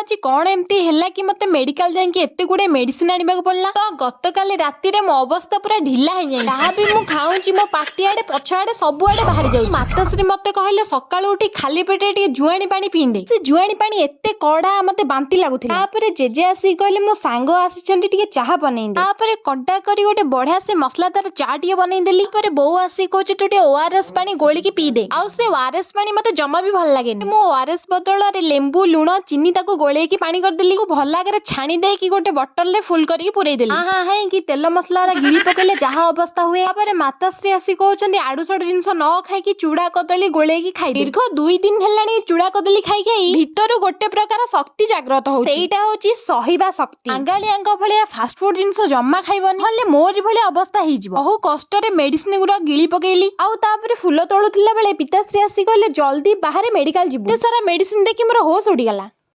ଆଜି କଣ ଏମିତି ହେଲା କି ମତେ ମେଡିକାଲ ଯାଇକି ଏତେ ଗୁଡେ ମେଡିସିନ ଆଣିବାକୁ ପଡିଲା? ତ ଗତକାଲି ରାତିରେ ମୋ ଅବସ୍ଥା ପୁରା ଢିଲା ହେଇଯାଇଛି। ଯାହା ବି ମୁଁ ଖାଉଛି, ମୋ ପାଟି ଆଡେ, ପଛ ଆଡେ, ସବୁଆଡେ ବାହାରି ଯାଉଛି। ମାତାଶ୍ରୀ ମତେ କହିଲେ, ସକାଳୁ ଉଠି ଖାଲି ପେଟରେ ଟିକେ ଜୁଆଣି ପାଣି ପିଇଦେ। ସେ ଜୁଆଣି ପାଣି ଏତେ କଡା, ମତେ ବାନ୍ତି ଲାଗୁଥିଲା। ତାପରେ ଜେଜେ ଆସିକି କହିଲେ, ମୋ ସାଙ୍ଗ ଆସିଛନ୍ତି, ଟିକେ ଚାହା ବନେଇ ଦେ। ତାପରେ କଡା କରି ଗୋଟେ ବଢିଆ ସେ ମସଲାଦାର ଚା ଟିକେ ବନେଇଦେଲି। ତାପରେ ବୋଉ ଆସିକି କହୁଛି, ତୁ ଟିକେ ଓଆରଏସ୍ ପାଣି ଗୋଳିକି ପିଇଦେ। ଆଉ ସେ ଓଆରଏସ୍ ପାଣି ମତେ ଜମା ବି ଭଲ ଲାଗେନି। ମୁଁ ଓଆରଏସ୍ ବଦଳରେ ଲେମ୍ବୁ, ଲୁଣ, ଚିନି ତାକୁ ଗୋଳେଇକି ପାଣି କରିଦେଲି। ଭଲ ଆଗରେ ଛାଣି ଦେଇକି ଗୋଟେ ବଟଲରେ ଫୁଲ କରିକି ପୁରେଇ ଦେଲି। ହଁ ହେଇକି ତେଲ ମସଲା ଗୁରା ଗିଳି ପକେଇଲେ ଯାହା ଅବସ୍ଥା ହୁଏ। ତାପରେ ମାତାଶ୍ରୀ ଆସି କହୁଛନ୍ତି, ଆଡୁ ସାଡୁ ଜିନିଷ ନ ଖାଇକି ଚୁଡା କଦଳୀ ଗୋଳେଇକି ଖାଇ। ଦୀର୍ଘ 2 ଦିନ ହେଲାଣି ଚୁଡା କଦଳୀ ଖାଇ ଖାଇ ଭିତରୁ ଗୋଟେ ପ୍ରକାର ଶକ୍ତି ଜାଗ୍ରତ ହଉଛି। ସେଇଟା ହଉଛି ସହିବା ଶକ୍ତି। ଆଙ୍ଗାଳିଆଙ୍କ ଭଳିଆ ଫାଷ୍ଟଫୁଡ ଜିନିଷ ଜମା ଖାଇବନି, ନହେଲେ ମୋରି ଭଳିଆ ଅବସ୍ଥା ହେଇଯିବ। ବହୁ କଷ୍ଟରେ ମେଡିସିନ ଗୁଡା ଗିଳି ପକେଇଲି। ଆଉ ତାପରେ ଫୁଲ ତୋଳୁଥିଲା ବେଳେ ପିତାଶ୍ରୀ ଆସି କହିଲେ, ଜଲ୍ଦି ବାହାରେ, ମେଡିକାଲ ଯିବୁ। ଏତେ ସାରା ମେଡିସିନ ଦେଖି ମୋର ହୋସ ଉଡିଗଲା।